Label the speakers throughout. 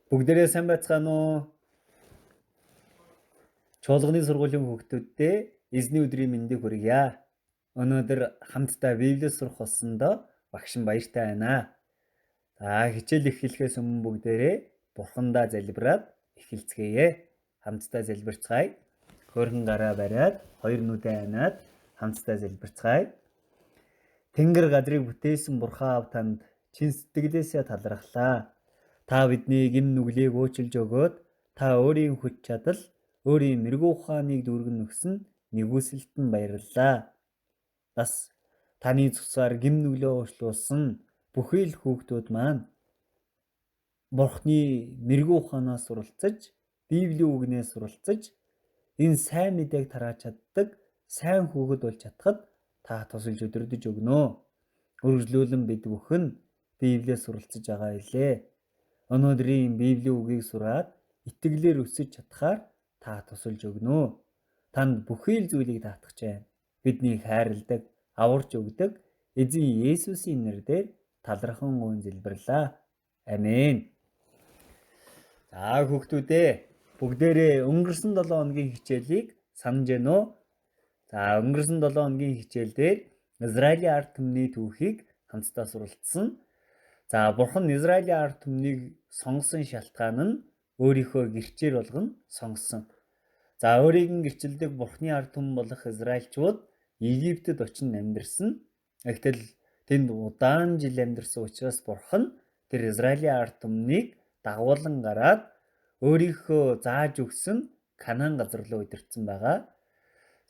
Speaker 1: Бүгдээрээ сайн байцгаана уу? Чуулганы сургуулийн хүүхдүүддээ эзний өдрийн мэндийг хүргье. Өнөөдөр хамтдаа Библиэс сурах болсондоо багш нь баяртай байна. За хичээл эхлэхээс өмнө бүгдээрээ Бурхандаа залбираад эхэлцгээе. Хамтдаа залбирцгаая. Хөөрхөн гараа бариад хоёр нүдээ анаад хамтдаа залбирцгаая. Тэнгэр газрыг бүтээсэн Бурхан аав танд чин сэтгэлээсээ талархлаа. Та бидний гэм нүглийг уучлж өгөөд та өөрийн хүч чадал, өөрийн мэрэгүү ухааныг дүүргэн өгсөн нигүүлсэлд нь баярлалаа. Бас таны цусаар гэм нүглөө уучлуулсан бүхий л хүүхдүүд маань Бурхны мэрэгүү ухаанаас суралцаж, Библийн үгнээс суралцаж энэ сайн мэдээг тарааж чаддаг сайн хүүхэд болж чадахад та тусалж өдөрдөж өгнө. Үргэлжлүүлэн бид бүхэн Библиэс суралцаж байгаа илээ. Өнөөдрийн Библийн үгийг сураад итгэлээр өсөж чадхаар та тусалж өгнө. Танд бүхий л зүйлийг даатгах байна. Бидний хайрладаг, аварч өгдөг эзэн Есүсийн нэрээр талархан гуйн залбирлаа. Амен. За хүүхдүүдээ, бүгдээрээ өнгөрсөн 7 хоногийн хичээлийг санаж байна уу? За өнгөрсөн 7 хоногийн хичээл дээр Израилийн ард түмний түүхийг хамтдаа суралцсан. За Бурхан Израилийн ард түмнийг сонгосон шалтгаан нь өөрийнхөө гэрчээр болгон сонгосон. За өөрийг нь гэрчилдэг Бурханы ард түмэн болох Израильчууд Египтэд очин амьдарсан. Гэтэл тэнд удаан жил амьдарсан учраас Бурхан тэр Израилийн ард түмнийг дагуулan гараад өөрийнхөө зааж өгсөн Канаан газар руу удирдсан байгаа.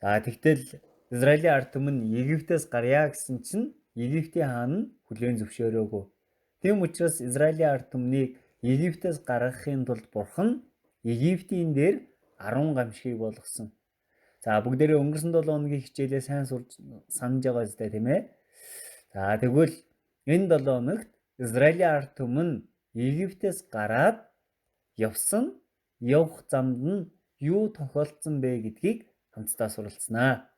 Speaker 1: За тэгтэл Израилийн ард түмэн Египтээс гарья гэсэн чинь Египтийн хаан нь хүлээн зөвшөөрөөгүй. Тийм учраас Израилийн ард түмнийг Египтээс гаргахын тулд Бурхан Египтийн дээр 10 гамшигыг болгосон. За бүгдээрээ өнгөрсөн 7 хоногийн хичээлээ сайн сурч санаж байгаа үстэй, тийм ээ. За тэгвэл энэ 7 хоногт Израилийн ард түмэн Египтээс гараад явсан явах замд нь юу тохиолдсон бэ гэдгийг хамтдаа суралцсанаа.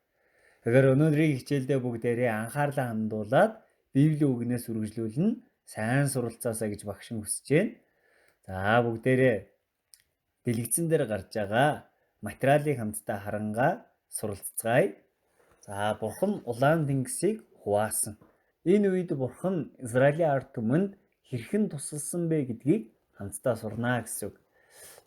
Speaker 1: Тэгэхээр өнөөдрийн хичээлдээ бүгдээрээ анхаарлаа хандуулад Библийн үгнээс үргэлжлүүлнэ. Сайн суралцаасаа гэж багш нь хүсэж байна. За бүгдээрээ дэлгэцэн дээр гарч байгаа материалыг хамтдаа харангаа суралцгаая. За Бурхан улаан тэнгисийг хуваасан. Энэ үед Бурхан Израилийн ард түмэнд хэрхэн тусалсан бэ гэдгийг хамтдаа сурнаа гэсэн үг.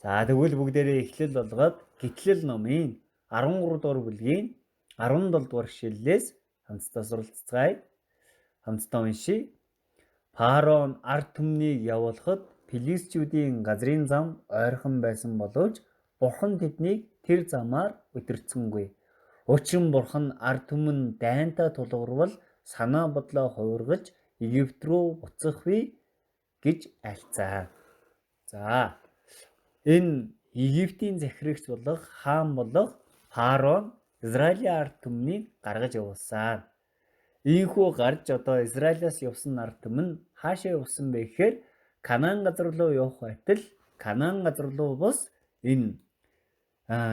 Speaker 1: За тэгвэл бүгдээрээ эхлэл болгоод Гэтлэл номын 13 дугаар бүлгийн 17 дугаар ишлэлээс хамтдаа суралцгаая. Хамтдаа уншъя. Фараон ард түмнийг явуулахад Филистичүүдийн газрын зам ойрхон байсан боловч Бурхан тэднийг тэр замаар удирдсангүй. Учир нь Бурхан ард түмэн дайнтай тулгарвал санаа бодлоо хувиргаж Египт рүү буцах вэ гэж альцаа. За энэ Египтийн захирагч болох хаан болох Фараон Израилийн ард түмнийг гаргаж явуулсан. Ийхүү гарч одоо Израилаас явсан ард түмэн хаашаа явсан бэ гэхээр Канаан газар руу явах байтал Канаан газар руу бус энэ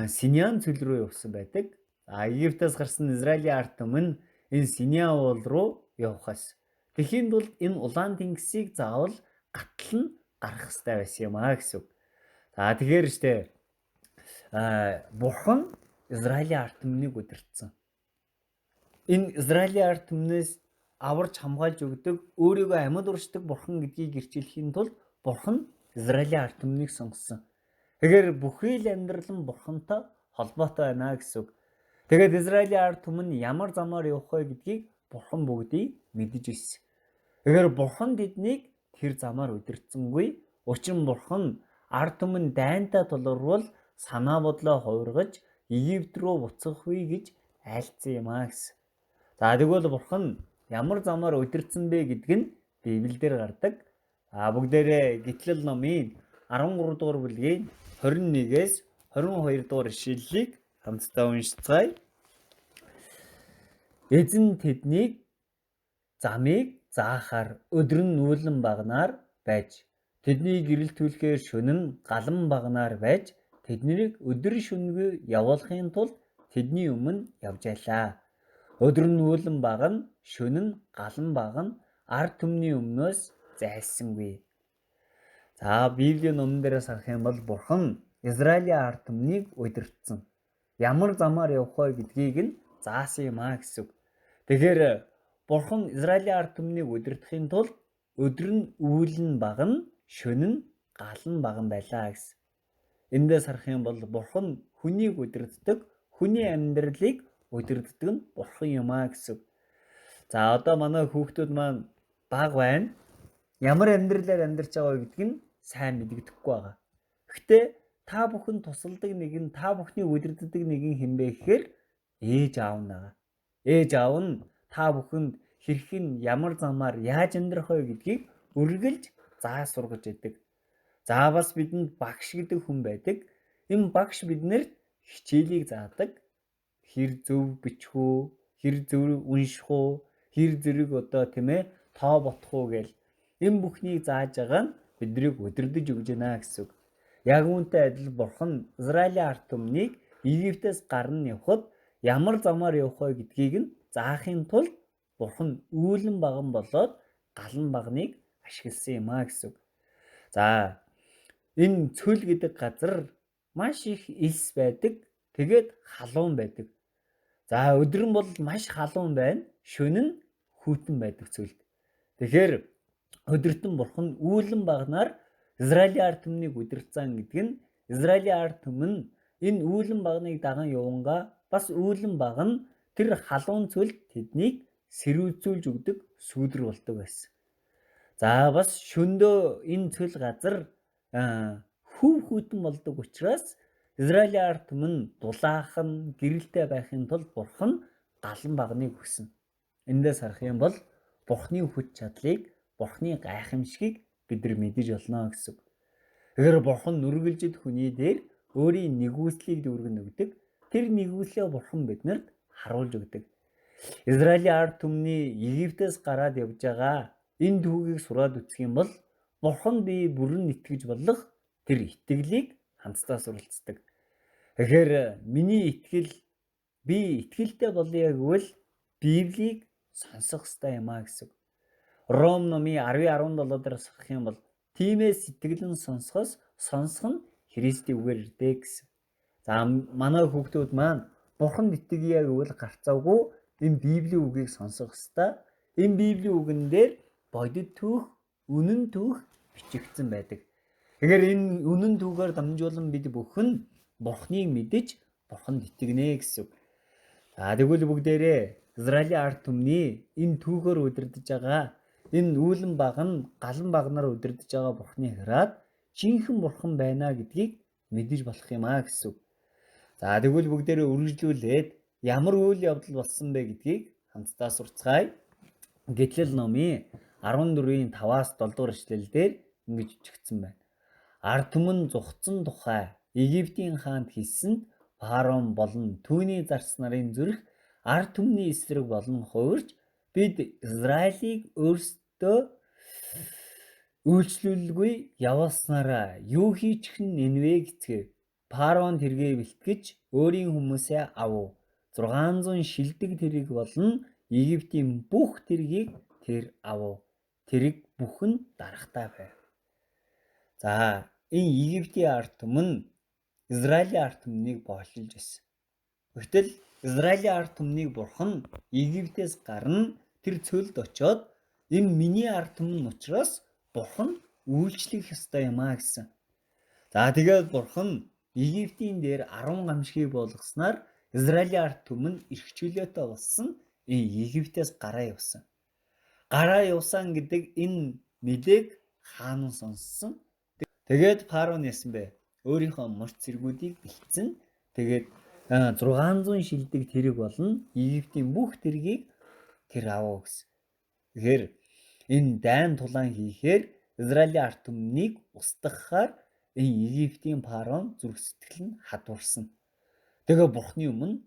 Speaker 1: Синян цөл рүү явсан байдаг. А Египтээс гарсан Израилийн ард түмэн энэ Синян уул руу явахаас. Тэхийн тулд энэ улаан тэнгисийг заавал гатал нь гарах хэрэгтэй байсан юм а гэсэн үг. За тэгэхээр штэ Бурхан Израилийн ард түмнийг удирдсан. Энэ Израилийн ард түмнээс аварч хамгаалж өгдөг, өөрийгөө амьд уршдаг Бурхан гэдгийг гэрчлэхийн тулд Бурхан Израилийн ард түмнийг сонгосон. Тэгэхээр бүхий л амьдрал нь Бурхантай холбоотой байна гэсэн үг. Тэгээд Израилийн ард түмэн ямар замаар явах вэ гэдгийг Бурхан бүгдийг мэдэж ирсэн. Тэгэхээр Бурхан тэднийг тэр замаар удирдсангүй. Учир нь Бурхан ард түмэн дайнтай тулгарвал санаа бодлоо хувиргаж Египт рүү буцах вэ гэж айлцсан юм а гэсэн. За тэгвэл Бурхан ямар замаар удирдсан бэ гэдг нь Библиэлд гардаг. А бүгдээрээ Гэтлэл номын 13 дугаар бүлгийн 21-ээс 22 дугаар ишлэлийг хамтдаа уншицгаая. Эзэн тэднийг замыг заахаар өдөр нь нүүлэн багнаар байж тэдний гэрэл түлхээр шөнө нь галан багнаар байж тэднийг өдөр шөнөгүй явуулахын тулд тэдний өмнө явж айлаа. Өдөр нь нүүлэн багна, шөнө нь галан багна ард түмний өмнөөс зайлсангүй. За, Библийн номон дээрээс харах юм бол Бурхан Израилийн ард түмнийг удирдсан. Ямар замаар явах вэ гэдгийг нь заасан юм а гэсэн үг. Тэгэхээр Бурхан Израилийн ард түмнийг удирдахын тулд өдөр нь үүл нь багна, шөнө нь гал нь баган байлаа гэсэн. Эндээс харах юм бол Бурхан хүнийг удирддаг, хүний амьдралыг удирддаг нь Бурхан юм а гэсэн. За, одоо манай хүүхдүүд маань бага байна. Ямар амьдралаар амьдарч байгаа вэ гэдг нь сайн мэдэгдэхгүй байгаа. Гэхдээ та бүхэн тусалдаг нэгэн, та бүхний удирддаг нэгэн хэн бэ гэхээр ээж аав нь байгаа. Ээж аав нь та бүхэнд хэрхэн ямар замаар яаж амьдрах вэ гэдгийг үргэлж заа сургаж яадаг. За, бас бидэнд багш гэдэг хүн байдаг. Энэ багш биднэрт хичээлийг заадаг. Хэр зөв бичих үү, хэр зөв унших уу, хэр зэрэг одоо тийм тоо ботох уу гэл энэ бүхнийг зааж байгаа нь биднийг өдөрдөж өгж байна гэсэн үг. Яг үүнтэй адил Бурхан Израилийн ард түмнийг Египтээс гарна явхад ямар замаар явах вэ гэдгийг нь заахын тулд Бурхан үүлэн баган болоод галан багныг ашигласан юм а гэсэн үг. За, энэ цөл гэдэг газар маш их элс байдаг. Тэгээд халуун байдаг. За, өдөр нь бол маш халуун байна. Шөнө нь хүйтэн байдаг цөлд. Тэгэхээр өдөртөн Бурхан үүлэн багнаар Израилийн ард түмнийг удирдсан гэдэг нь Израилийн ард түмэн энэ үүлэн багныг даган явангаа бас үүлэн баг нь тэр халуун цөлд тэднийг сэрүүцүүлж өгдөг сүүдэр болдог байсан. За, бас шөндөө энэ цөл газар хөв хүйтэн болдог учраас Израилийн ард түмэн дулаахан гэрэлтэй байхын тулд Бурхан галан багныг өгсөн. Эндээс харах юм бол Бурханы хүч чадлыг, Бурханы гайхамшигыг бид нар мэдэж болно гэсэн. Тэгэхээр Бурхан нүргэлжид хүний дээр өөрийн нэгүслийг дүүргэн өгдөг. Тэр нэгүслээ Бурхан биднэрт харуулж өгдөг. Израилийн ард түмний Египтээс гараад явж байгаа энэ түүхийг сураад үзэх юм бол Бурхан би бүрэн итгэж болох тэр итгэлийг хамтдаа суралцдаг. Тэгэхээр миний итгэл, би итгэлтэй болъё гэвэл Библийг сонсох ёстой юм а гэсэн. Ром номын 10:17 дээр сах юм бол тиймээс сэтгэл нь сонсохоос, сонсох нь Христийн үгээр ирдэг гэсэн. За, манай хүүхдүүд маань Бурханд итгэе гэвэл гарцаагүй энэ Библийн үгийг сонсох ёстой. Энэ Библийн үгэн дээр бодит түүх, үнэн түүх бичигдсэн байдаг. Тэгэхээр энэ үнэн түүхээр дамжуулан бид бүхэн Бурхныг мэдэж Бурханд итгэнэ гэсэн. За, тэгвэл бүгдээрээ Израилийн ард түмний энэ түүхээр удирдах байгаа, энэ үүлэн баг нь галан багнаар удирдах байгаа Бурхны хараад жинхэнэ Бурхан байна гэдгийг мэдэж болох юм а гэсэн. За, тэгвэл бүгдээрээ үргэлжлүүлээд ямар үйл явдал болсон бэ гэдгийг хамтдаа сурцгаая. Гэтлэл номын 14-ийн 5-аас 7 дугаар эшлэл дээр ингэж бичигдсэн байна. Ард түмэн зугтсан тухай Египтийн хаанд хэлсэнд Фараон болон түүний зарц нарын зүрх ард түмний эсрэг болон хувирч бид Израилийг өөрсдөө үйлчлүүлгүй явуулснараа юу хийчих нь нэнвэ гэцгээв. Фараон тэргээ бэлтгэж өөрийн хүмүүсээ авав. 600 шилдэг тэрэг болон Египтийн бүх тэргийг тэр авав. Тэрэг бүхэн дарахтай байв. За, энэ Египтийн ард түмэн Израилийн ард түмнийг боолчилж байсан. Гэвтэл Израилийн ард түмнийг Бурхан Египтээс гарна тэр цөлд очоод энэ миний ард түмэн учраас Бурхан үйлчлэх ёстой юм а гэсэн. За, тэгээд Бурхан Египтийн дээр 10 гамшигыг болгосноор Израилийн ард түмэн эрх чөлөөтэй болсон, энэ Египтээс гараа явсан. Гараа явсан гэдэг энэ мэдээг хаан нь сонссон. Тэгээд фараон яасан бэ? Өөрийнхөө морь цэргүүдийг бэлтсэн. Тэгээд 600 шилдэг тэрэг болон Египтийн бүх тэргийг тэр авав гэсэн. Тэгэхээр энэ дайн тулаан хийхээр Израилийн ард түмнийг устгахаар энэ Египтийн фараон зүрх сэтгэл нь хадварсан. Тэгээ Бурхны өмнө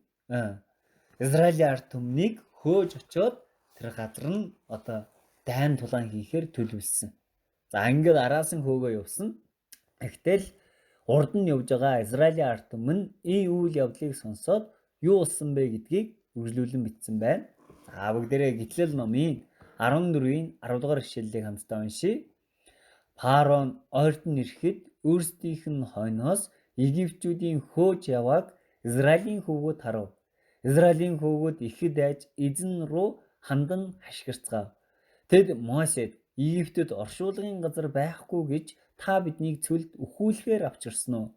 Speaker 1: Израилийн ард түмнийг хөөж очиод тэр газар нь одоо дайн тулаан хийхээр төлөвлөсөн. За, ингээд араас нь хөөгөө явсан. Тэгтэл урд нь явж байгаа Израилийн ард түмэн энэ үйл явдлыг сонсоод юу болсон бэ гэдгийг үргэлжлүүлэн бичсэн байна. За, бүгдээрээ Гэтлэл номын 14-ийн 10 дугаар ишлэлийг хамтдаа уншъя. Фараон ойртон ирэхэд өөрсдийнх нь хойноос Египтчүүдийн хөөж явааг Израилийн хөвгүүд харав. Израилийн хөвгүүд ихэд айж эзэн рүү хандан хашгирцгаав. Тэд Мосед Египтэд оршуулгын газар байхгүй гэж та биднийг цөлд үхүүлэхээр авчирсан уу?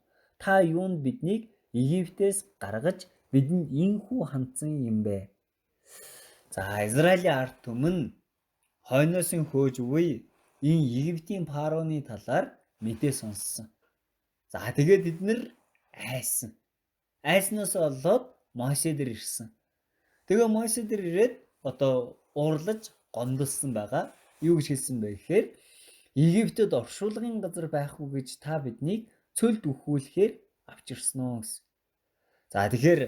Speaker 1: Та юунд биднийг Египтээс гаргаж бидэнд ийнхүү хандсан юм бэ? За, Израилийн ард түмэн хойноос нь хөөж буй энэ Египтийн фараоны талаар мэдээ сонссон. За, тэгээд тэд нар айсан. Айснаас болоод Мосе дээр ирсэн. Тэгээ Мосе дээр ирээд одоо уурлаж гомдолсон байгаа. Юу гэж хэлсэн бэ гэхээр Египтэд оршуулгын газар байхгүй гэж та биднийг цөлд үхүүлэхээр авчирсан уу гэсэн. За, тэгэхээр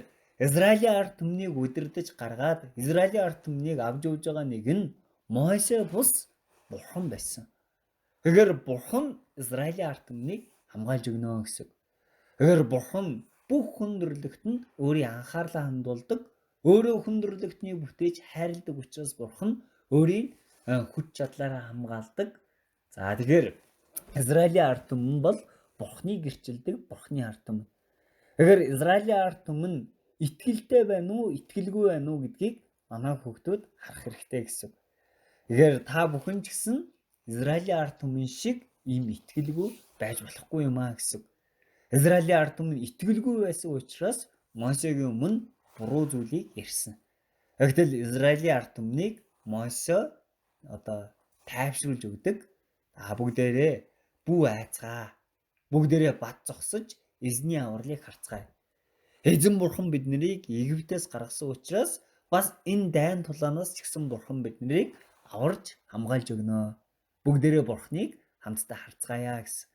Speaker 1: Израилийн ард түмнийг удирдах гаргаад Израилийн ард түмнийг авч явж байгаа нэг нь Мосе бус Бурхан байсан. Тэгэхээр Бурхан Израилийн ард түмнийг хамгаалж өгнө гэсэн. Тэгэхээр Бурхан бүх хүндрэлтэнд өөрийн анхаарлаа хандуулдаг, өөрөө хүндрэлтнийг бүтээж хайрладаг учраас Бурхан өөрийн хүч чадлаараа хамгаалдаг. За, тэгэхээр Израилийн ард түмэн бол Бурханыг гэрчилдэг Бурханы ард түмэн. Тэгэхээр Израилийн ард түмэн итгэлтэй байна уу, итгэлгүй байна уу гэдгийг манай хүүхдүүд харах хэрэгтэй гэсэн. Тэгэхээр та бүхэн ч гэсэн Израилийн ард түмэн шиг ийм итгэлгүй байж болохгүй юм а гэсэн. Израилийн ард түмэн итгэлгүй байсан учраас Мосегийн өмнө буруу зүйлийг ярьсан. Гэтэл Израилийн ард түмнийг Мосе одоо тайвшруулж өгдөг. А бүгдээрээ бүү айцгаа. Бүгдээрээ бат зогсож эзний авралыг харцгаая. Эзэн бурхан биднийг Египтээс гаргасан учраас бас энэ дайн тулаанаас ч гэсэн бурхан биднийг аварж хамгаалж өгнө. Бүгдээрээ бурханыг хамтдаа харцгаая гэсэн.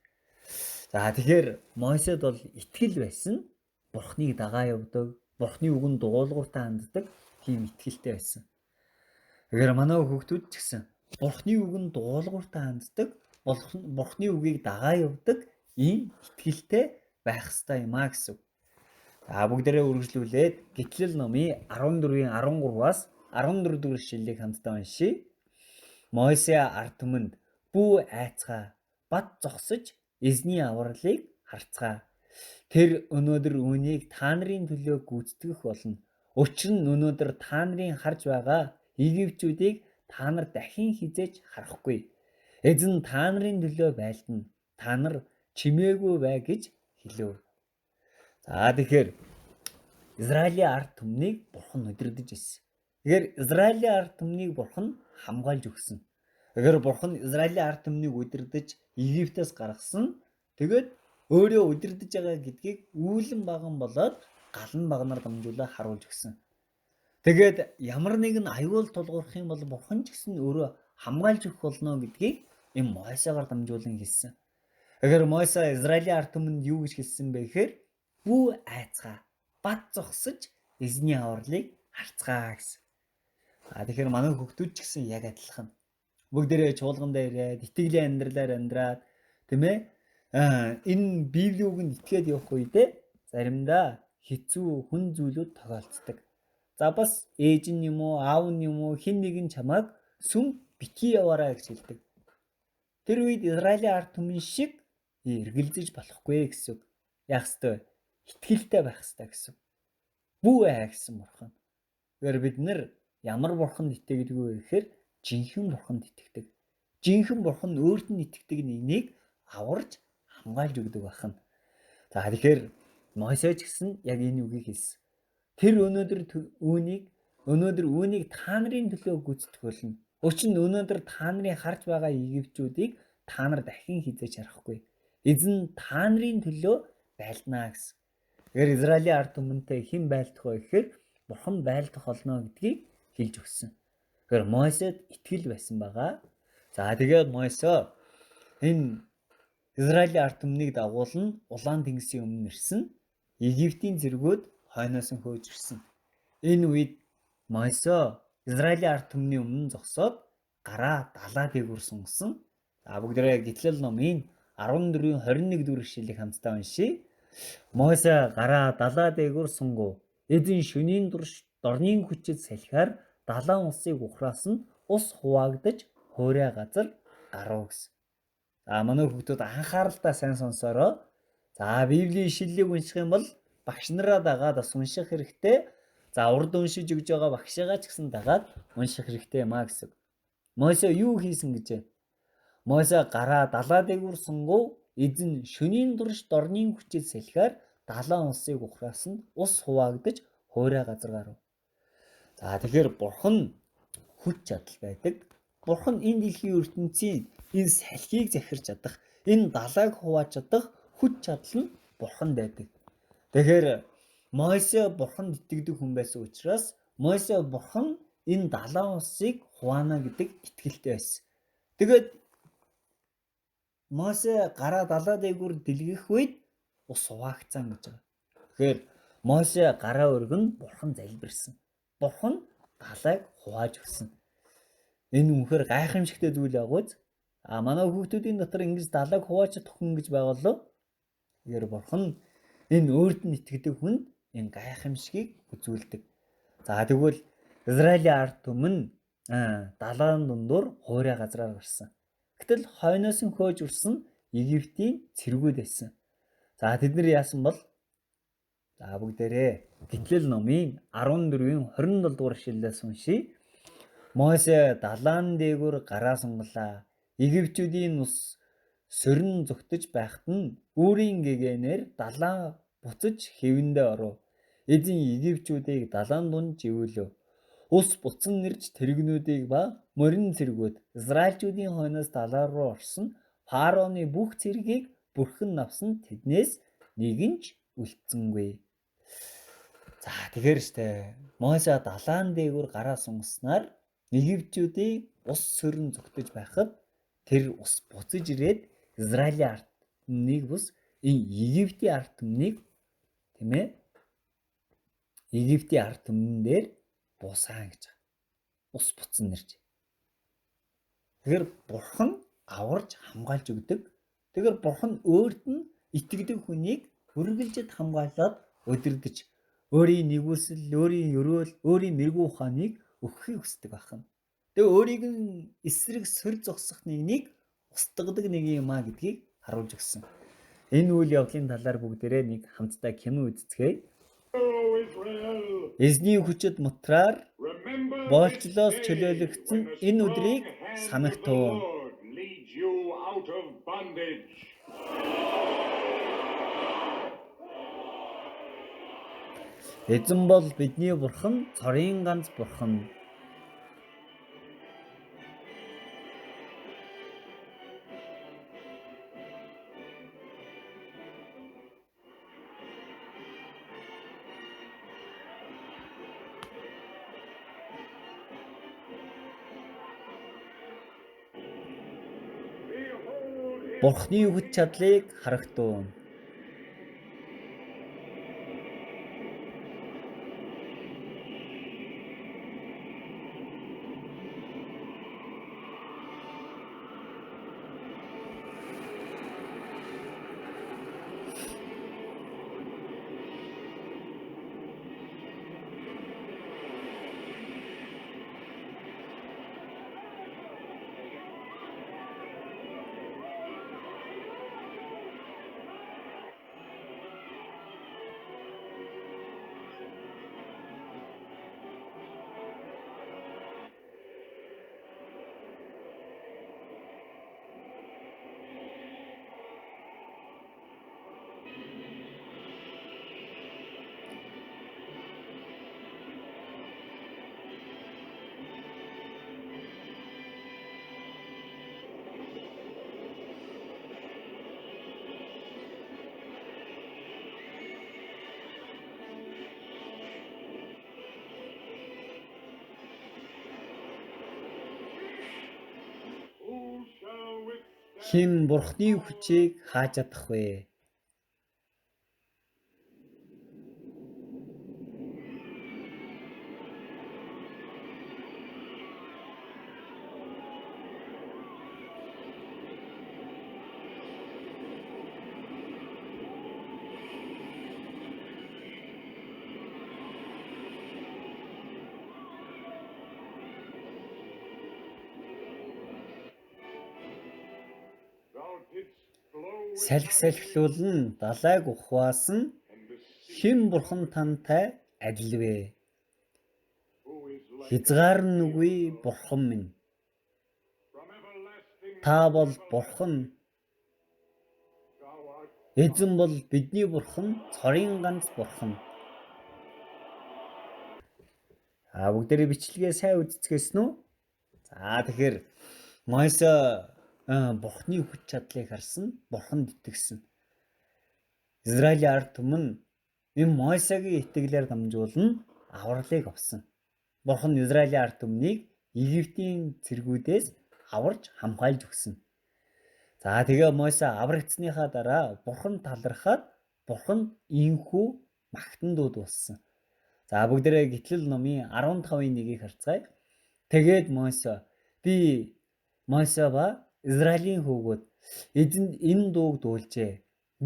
Speaker 1: За, тэгэхээр Мосед бол итгэл байсан. Бурханыг дагаа явдаг, Бурханы үгэнд дуулууртай ханддаг тийм итгэлтэй байсан. Тэгэхээр манай хүүхдүүд ч гэсэн Бурханы үгэнд дуулууртай ханддаг, Бурханы үгийг дагаа явдаг ийм итгэлтэй байх ёстой юм а гэсэн. За, бүгдээрээ үргэлжлүүлээд Гэтлэл номын 14-ийн 13-аас 14 дугаар ишлэлийг хамтдаа уншъя. Мосе ард түмэнд бүү айцгаа, бат зогсож эзний авралыг харцгаа. Тэр өнөөдөр үүнийг та нарын төлөө гүйцэтгэх болно. Учир нь өнөөдөр та нарын харж байгаа Египтчүүдийг та нар дахин хэзээ ч харахгүй. Эзэн та нарын төлөө байлдана. Та нар чимээгүй бай гэж хэлэв. За, тэгэхээр Израилийн ард түмнийг Бурхан удирдах ирсэн. Тэгэхээр Израилийн ард түмнийг Бурхан хамгаалж өгсөн. Тэгэхээр Бурхан Израилийн ард түмнийг удирдах Египтээс гаргасан. Тэгээд өөрөө удирдах байгаа гэдгийг үүлэн баган болоод галан багнаар дамжуулаад харуулж өгсөн. Тэгээд ямар нэгэн аюул тулгуурах юм бол Бурхан ч гэсэн өөрөө хамгаалж өгөх болно гэдгийг энэ Мосегаар дамжуулан хэлсэн. Тэгэхээр Мосе Израилийн ард түмэнд юу гэж хэлсэн бэ гэхээр бүү айцгаа, бат зогсож эзний авралыг харцгаа гэсэн. А тэгэхээр манай хүүхдүүд ч гэсэн яг адилхан. Бүгдээрээ чуулгандаа ирээд итгэлийн амьдралаар амьдраад, тийм ээ, энэ Библийн үгэнд итгээд явах үедээ заримдаа хэцүү хүн зүйлүүд тохиолддог. За, бас ээж нь юм уу, аав нь юм уу, хэн нэгэн чамайг сүм битгий яваарай гэж хэлдэг. Тэр үед Израилийн ард түмэн шиг эргэлзэж болохгүй гэсэн үг. Яах ёстой вэ? Итгэлтэй байх ёстой гэсэн. Бүү аа гэсэн бурхан. Тэгэхээр бид нар ямар бурханд итгэдэг вэ гэхээр жинхэнэ бурханд итгэдэг. Жинхэнэ бурхан өөрт нь итгэдэг нэгнийг аварж хамгаалж өгдөг байна. За, тэгэхээр Мосе ч гэсэн яг энэ үгийг хэлсэн. Тэр өнөөдөр үүнийг өнөөдөр үүнийг та нарын төлөө гүйцэтгэх болно. Учир нь өнөөдөр та нарын харж байгаа Египтчүүдийг та нар дахин хэзээ ч харахгүй. Эзэн та нарын төлөө байлдана гэсэн. Тэгэхээр Израилийн ард түмэнтэй хэн байлдах вэ гэхээр Бурхан байлдах болно гэдгийг хэлж өгсөн. Тэгэхээр Мосед итгэл байсан байгаа. За, тэгээд Мосе энэ Израилийн ард түмнийг дагуулна Улаан тэнгисийн өмнө ирсэн. Египтийн цэргүүд хойноос нь хөөж ирсэн. Энэ үед Мосе Израилийн ард түмний өмнө зогсоод гараа далаа дээгүүр сунгасан. За, бүгдээрээ Гэтлэл номын 14-ийн 21 дугаар ишлэлийг хамтдаа уншъя. Мосе гараа далаа дээгүүр сунгав. Эзэн шөнийн турш дорнын хүчит салхиар далайн усыг ухраасан, ус хуваагдаж хуурай газар гарав гэсэн. За манай хүүхдүүд анхааралтай сайн сонсоорой. За Библийн ишлэлийг унших юм бол багш нараа дагаад бас унших хэрэгтэй. За урд уншиж өгж байгаа багшигаа ч гэсэн дагаад унших хэрэгтэй юм а гэсэн. Мосе юу хийсэн гэж вэ? Мосе гараа далаа дээгүүр сунгув. Эзэн шөнийн турш дорнын хүчээр салхиар далайн усыг ухраасан ус хуваагдаж хуурай газар гарав. За тэгэхээр бурхан хүч чадал байдаг. Бурхан энэ дэлхийн ертөнцийн энэ салхийг захирч чадах, энэ далайг хувааж чадах хүч чадал нь бурханд байдаг. Тэгэхээр Мосе бурханд итгэдэг хүн байсан учраас Мосе бурхан энэ далайн усыг хуваана гэдэг итгэлтэй байсан. Тэгээд Мосе гараа далаа дээгүүр дэлгэх үед ус хуваагдсан гэж байгаа. Тэгэхээр Мосе гараа өргөн бурхан залбирсан. Бурхан далайг хувааж өгсөн. Энэ үнэхээр гайхамшигтай зүйл агууз. А манай хүүхдүүдийн дотор ингэж далайг хувааж чадах хүн гэж байгаа болов. Тэгэхээр бурхан энэ өөрт нь итгэдэг хүнд энэ гайхамшигыг үзүүлдэг. За тэгвэл Израилийн ард түмэн далайн дундуур хуурай газраар гарсан. Гэтэл хойноос нь хөөж урсан Египтийн цэргүүд байсан. За тэд нар яасан бол за бүгдээрээ Гэтлэл номын 14-ийн 27 дугаар ишлэлээс уншийе. Мосе далайн дээгүүр гараа сунгалаа. Египтүүдийн ус сорин зүгтэж байхад нь үүрийн гэгээнээр далайн буцаж хэвэндээ оров. Эзэн Египтүүдийг далайн дунд живүүлв. Ус буцан нэрж тэрэгнүүдийг ба морин цэргүүд Израильчүүдийн хойноос далаа руу орсон фараоны бүх цэргийг бүрхэн авсан тэднээс нэг нь ч үлдсэнгүй. За тэгэхээр штэ Мосе далайн дээгүүр гараа сунгаснаар Египтүүдийг ус сөрөн зүгтэж байхад тэр ус буцаж ирээд Израилийн ард түмнийг бус энэ Египтийн ард түмнийг тийм ээ Египтийн ард түмэн дээр буусаан гэж байгаа. Ус буцан нэрж. Тэгэхээр бурхан аварж хамгаалж өгдөг. Тэгэхээр бурхан өөрт нь итгэдэг хүнийг үргэлжид хамгаалаад өдөрдөж өөрийн нэгүсэл, өөрийн өрөөл, өөрийн мэрэгүү ухааныг өгөхийг хүсдэг байна. Тэгээ өөрийг нь эсрэг сөрж зогсох нэгнийг устгадаг нэг юм а гэдгийг харуулж өгсөн. Энэ үйл явдлын талаар бүгдээрээ нэг хамтдаа кино үзцгээе. Эзний хүчит мутраар боолчлоос чөлөөлөгдсөн энэ өдрийг санагтуу. Эзэн бол бидний бурхан, цорын ганц бурхан. Бурхны хүч чадлыг харагтуу. Хэн Бурхны хүчийг хааж чадах вэ? Салхи салхилуулан далайг ухваасан хэн бурхан тантай адил вэ? Хязгаар нь үгүй бурхан минь. Та бол бурхан. Эзэн бол бидний бурхан, цорын ганц бурхан. А бүгдээрээ бичлэгээ сайн үздэгэсэн үү? За, тэгэхээр Мойсе бурхны хүч чадлыг харсан, бурханд итгэсэн. Израилийн ард түмэн энэ Мойсегийн итгэлээр дамжуулан авралыг авсан. Бурхан Израилийн ард түмнийг Египтийн цэргүүдээс аварч хамгаалж өгсөн. За, тэгээ Мойсе аврагдсныхаа дараа бурхан талархаад бурханд инхүү магтан дуу дуулсан. За, бүгдээрээ Гэтлэл номын 15-ын 1-ийг харцгаая. Тэгээд Мойсе, би Мойсе ба Израилийн хүүгүүд эзэнд энэ дууг дуулжээ.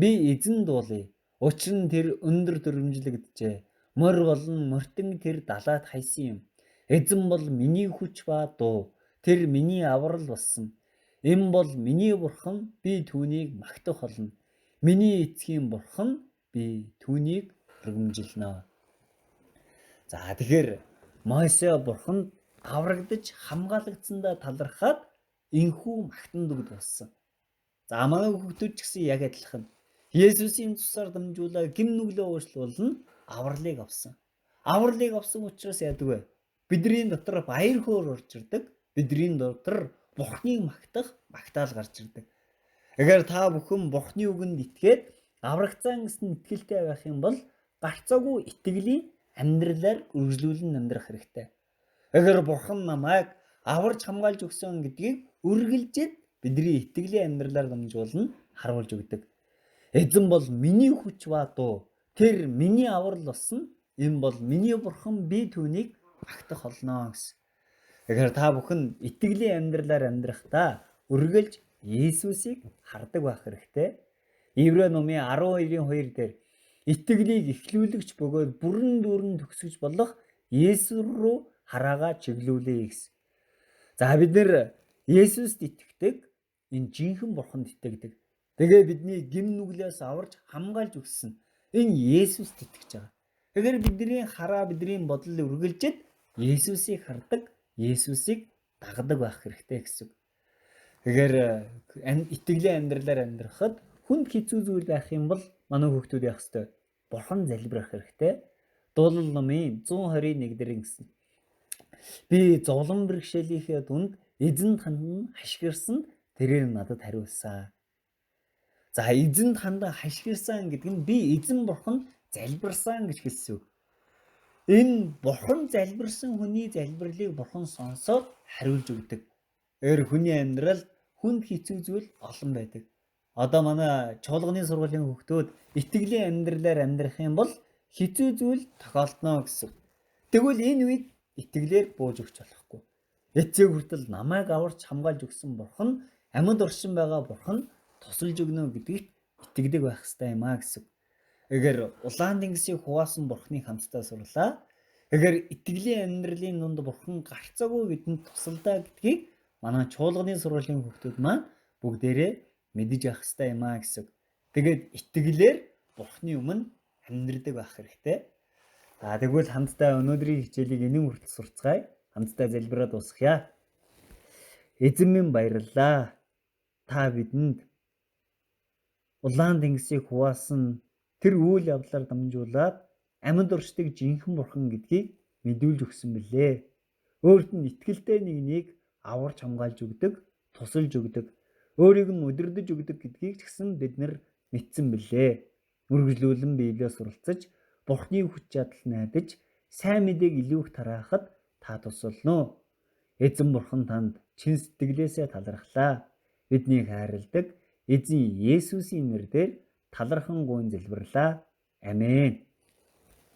Speaker 1: Би эзэн дуулъя. Учир нь тэр өндөр дүрмжлэгджээ. Морь болон мортин тэр далайд хайсан юм. Эзэн бол миний хүч ба дуу. Тэр миний аврал болсон. Энэ бол миний бурхан, би түүнийг магтах болно. Миний эцгийн бурхан, би түүнийг өргөмжилнө. За, тэгэхээр Мойсе бурханд аврагдаж хамгаалагдсандаа талархаад энхүү магтан дуу дуулсан. За, манай хүүхдүүд ч гэсэн яг адилхан. Есүсийн цусаар дамжуулаад гэм нүглээ уучлуулна, авралыг авсан. Авралыг авсан учраас яадаг вэ? Бидний дотор баяр хөөр орж ирдэг. Бидний дотор Бурхныг магтах магтаал гарч ирдэг. Тэгэхээр та бүхэн Бурхны үгэнд итгээд аврагдсан гэсэн итгэлтэй байх юм бол гарцаагүй итгэлийн амьдралаар үргэлжлүүлэн амьдрах хэрэгтэй. Тэгэхээр Бурхан намайг аварч хамгаалж өгсөн гэдгийг үргэлжид бидний итгэлийн амьдралаар дамжуулан харуулж өгдөг. Эзэн бол миний хүч ба дуу. Тэр миний аврал болсон. Энэ бол миний бурхан, би түүнийг магтах болно гэсэн. Тэгэхээр та бүхэн итгэлийн амьдралаар амьдрахдаа үргэлж Есүсийг хардаг байх хэрэгтэй. Еврей номын 12-ын 2 дээр итгэлийг эхлүүлэгч бөгөөд бүрэн дүүрэн төгсгөж болох Есүс рүү хараагаа чиглүүлье гэсэн. За, бид нар Есүст итгэдэг, энэ жинхэнэ бурханд итгэдэг. Тэгээ бидний гэм нүглээс аварч хамгаалж өгсөн энэ Есүст итгэж байгаа. Тэгэхээр бидний хараа, бидний бодол үргэлжид Есүсийг хардаг, Есүсийг дагдаг байх хэрэгтэй гэсэн. Тэгэхээр итгэлийн амьдралаар амьдрахад хүнд хэцүү зүйл байх юм бол манай хүүхдүүд яах ёстой? Бурхан залбирах хэрэгтэй. Дуулал номын 121 дээр ингэсэн. Би зовлон бэрхшээлийнхээ дунд эзэнд хандан хашгирсан, тэрээр надад хариулсан. За, эзэнд хандан хашгирсан гэдэг нь би эзэн бурхан залбирсан гэж хэлсэн үг. Энэ бурхан залбирсан хүний залбирлыг бурхан сонсоод хариулж өгдөг. Тэр хүний амьдрал хүнд хэцүү зүйл олон байдаг. Одоо манай чуулганы сургуулийн хүүхдүүд итгэлийн амьдралаар амьдрах юм бол хэцүү зүйл тохиолдоно гэсэн. Тэгвэл энэ үед итгэлээр бууж өгч болохгүй. Эцэг хүртэл намайг аварч хамгаалж өгсөн бурхан, амьд оршин байгаа бурхан тусалж өгнө гэдэгт итгэдэг байх ёстой юм а гэсэн. Тэгэхээр улаан тэнгисийг хуваасан бурхныг хамтдаа сурлаа. Тэгэхээр итгэлийн амьдралын дунд бурхан гарцаагүй бидэнд тусалдаа гэдгийг манай чуулганы сургуулийн хүүхдүүд маань бүгдээрээ мэдэж явах ёстой юм а гэсэн. Тэгээд итгэлээр бурхны өмнө амьдрдаг байх хэрэгтэй. За, тэгвэл хамтдаа өнөөдрийн хичээлийг энэн хүртэл сурцгаая. Хамтдаа залбираад дуусгая. Эзэн минь, баярлалаа. Та бидэнд улаан тэнгисийг хуваасан тэр үйл явдлаар дамжуулаад амьд оршдог жинхэнэ бурхан гэдгийг мэдүүлж өгсөн билээ. Өөрт нь итгэлтэй нэгнийг аварч хамгаалж өгдөг, тусалж өгдөг, өөрийг нь удирдах өгдөг гэдгийг ч гэсэн бид нар мэдсэн билээ. Үргэлжлүүлэн Библиэс суралцаж, Бурхны хүч чадал найдаж, сайн мэдээг илүү их тараахад та тусална уу? Эзэн Бурхан, танд чин сэтгэлээсээ талархлаа. Биднийг хайрладаг Эзэн Есүсийн нэрээр талархан гуйн залбирлаа. Амен.